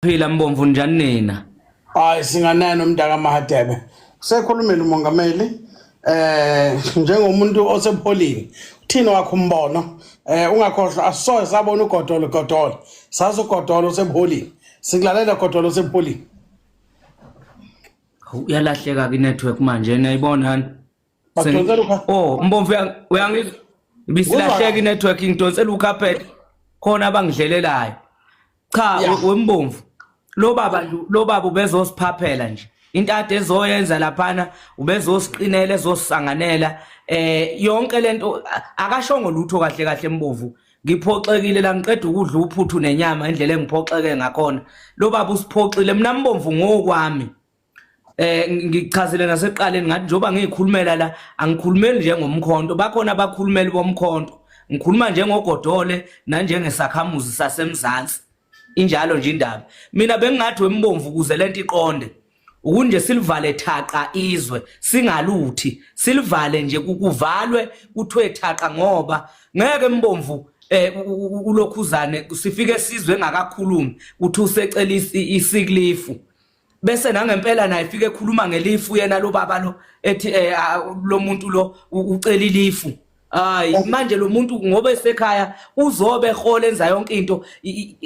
Phila Mbomvu, njani nina? Hayi, singanani umntaka Mahadebe. Usekhulumile umongameli njengomuntu osepholini. Uthini wakho umbono? Ungakhohlwa, asoze sabona uGodolo Godolo. Sazi uGodolo osepholini. Sikulalela, Godolo osepholini. Uyalahleka ki network manje, niyayibona hani? Bakudonsela ukha. Oh, Mbomvu, uyangizwa? Ibisilahleka i-network, ngidonsela ucarpet. Khona abangidlelelayo. Cha, wembomvu. Lo baba nje, lo baba ubezosiphaphela nje. Into ade ezoyenza laphana, ubezosiqinela, ezosisanganela yonke lento, akashongo lutho kahle kahle, Mbomvu. Ngiphoxekile la, ngiqeda ukudla uphuthu nenyama, indlela engiphoxeke ngakhona. Lo baba usiphoxile. Mina Mbomvu, ngokwami ngichazile nasekuqaleni, ngathi njengoba ngiyikhulumela la, angikhulumeli njengomkhonto, bakhona abakhulumeli bomkhonto, ngikhuluma njengoGodole nanjengesakhamuzi sasemzansi. Injalo nje indaba. Mina bengingathi, wembomvu, ukuze lento iqonde, ukunje silivale thaqa izwe, singaluthi, silivale nje, kuvalwe, kuthiwe thaqa, ngoba ngeke, mbomvu, ulokhuzane sifike sizwe engakakhulumi uthi usecela i-sick leave, bese nangempela naye fike ekhuluma ngelifu yena lo baba lo, ethi lo muntu lo ucela ilifu. Hayi, manje lo muntu ngoba esekhaya uzobe ehola, enza yonke into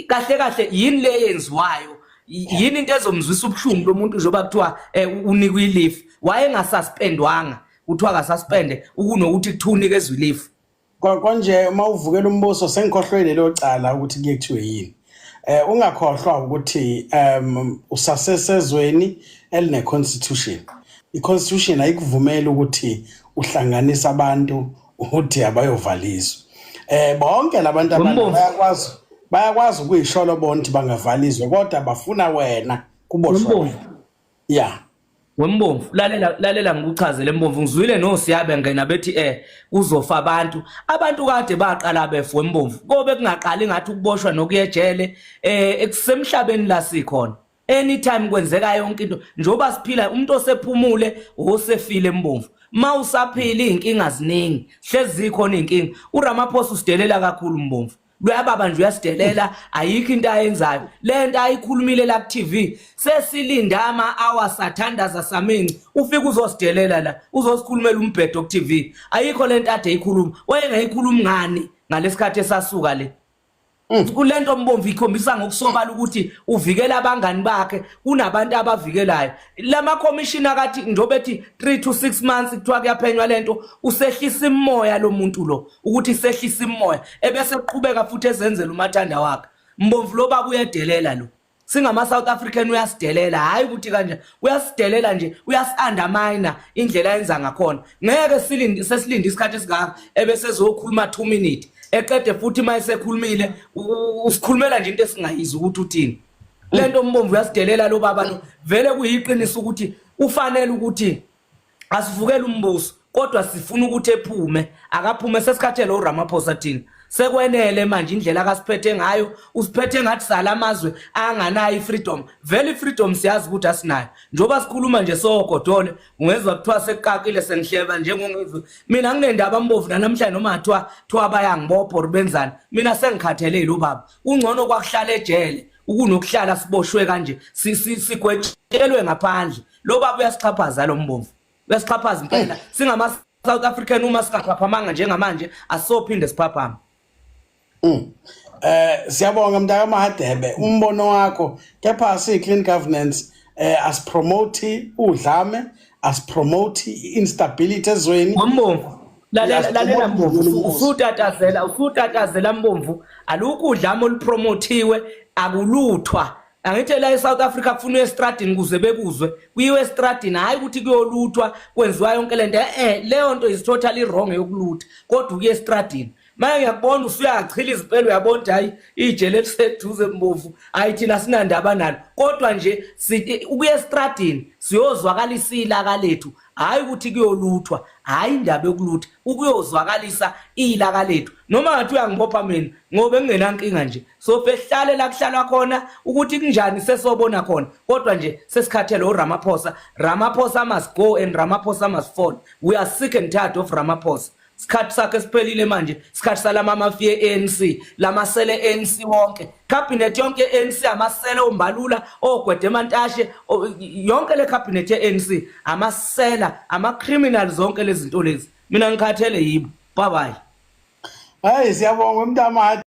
kahle kahle. Yini le yenziwayo? Yini into ezomzwisa ubuhlungu lo muntu njengoba kuthiwa unikwe ilifu, wayengasuspendwanga, kuthiwa akasuspende ukunokuthi kuthiwa unikezwe ilifu? Konje uma uvukela umbuso, sengikhohlwe lelo cala ukuthi kuye kuthiwe yini. Ungakhohlwa ukuthi usasesezweni eline constitution. I-constitution ayikuvumeli ukuthi uhlanganise abantu ukuthi abayovaliswa. Bonke labantu abantu Wembomvu. bayakwazi ukuyisholo bona ukuthi bangavalizwe, kodwa bafuna wena kuboshwe. Wembomvu. Yeah. Wembomvu, lalela, lalela ngikuchazele, Mbomvu. Ngizwile nosiyabe ngena bethi kuzofa abantu. Abantu kade baqala befa, wembomvu, kobe kungaqali ngathi ukuboshwa nokuyejele ekusemhlabeni la sikhona. Anytime kwenzeka yonke into njengoba siphila, umuntu osephumule osefile, Mbomvu. Ma usaphila, izinkinga ziningi, hlezi zikhona izinkinga. uRamaphosa usidelela kakhulu, Mbomvu. Luyababa nje, uyasidelela, ayikho into ayenzayo. Lento ayikhulumile la ku TV, sesilinda ama hours, sathandaza, saminci, ufika uzosidelela la, uzosikhulumela umbhedo ku TV. Ayikho lento ade ikhuluma. Wayengayikhulumi ngani ngalesikhathi esasuka le kulento, Mbomvu? Ikhombisa ngokusobala ukuthi uvikela abangani bakhe, kunabantu abavikelayo. Lama commission akathi njengoba ethi 3 to 6 months kuthiwa kuyaphenywa lento, usehlisa imoya lo muntu lo, ukuthi sehlisa imoya ebese eqhubeka futhi ezenzela umathanda wakhe. Mbomvu, lo baba uyedelela lo. Singama South African, uyasidelela. Hayi ukuthi kanje uyasidelela nje, uyasi-undermine indlela ayenza ngakhona. Ngeke silinde, sesilinde isikhathi esingaka, ebese ezokhuluma 2 minutes, eqede futhi uma esekhulumile usikhulumela nje into esingayizwa ukuthi uthini lento. Mbomvu, uyasidelela lo baba lo. Vele kuyiqiniso ukuthi ufanele ukuthi asivukele umbuso, kodwa sifuna ukuthi ephume, akaphume. Sesikhathele uRamaphosa thina, sekwenele manje indlela akasiphethe ngayo. Usiphethe ngathi sala amazwe anganayo ifreedom. Vele ifreedom siyazi ukuthi asinayo. Njengoba sikhuluma nje sogodole, ungezwa kuthiwa sekukakile, sengihleba njengongizwe. Mina nginendaba, Mbovu, namhlanje noma kuthiwa bayangibopha or benzani, mina sengikhathele lo baba. Kungcono kwakuhlala ejele ukunokuhlala siboshwe kanje, sigwetshelwe ngaphandle. Lo baba uyasixhaphaza lo, Mbomvu, uyasixhaphaza impela. Singama South African, uma singaphaphamanga njengamanje, asophinde siphaphame. Siyabonga, mntaka Mahadebe, umbono wakho, kepha si clean governance asipromote udlame, asipromote instability ezweni. Mbomvu, lalela, lalela, Mbomvu, usutatazela, usutatazela, Mbomvu. Alukho udlame olupromothiwe, akuluthwa. Angithi la eSouth Africa kufuna uye estradini kuze bekuzwe, kuyiwe estradini, hayi ukuthi kuyoluthwa, kwenziwa yonke lento. Leyo nto is totally wrong yokulutha, kodwa ukuya estradini manje ngiyakubona usuyachila izimpela, uyabona ukuthi hayi, ijele eliseduze, Mbovu, hayi, thina sinandaba nalo, kodwa nje ukuya estradini siyozwakalisa ilaka lethu, hayi ukuthi kuyoluthwa, hayi indaba yokulutha, ukuyozwakalisa ilaka lethu. Noma ngathi uyangibopha mina, ngoba engingenankinga nje, sofe sihlale la kuhlalwa khona, ukuthi kunjani sesobona khona, kodwa nje sesikhathele uRamaphosa. Ramaphosa must go and Ramaphosa must fall. We are sick and tired of Ramaphosa. Isikhathi sakhe siphelile manje, isikhathi salama mafia ANC, lamasele ANC wonke. Cabinet yonke ANC amasele ombalula, ogwede emantashe, yonke le cabinet yeANC amasela, ama criminals zonke lezi zinto lezi. Mina ngikhathele yibo. Bye bye. Hayi siyabonga mntamadi.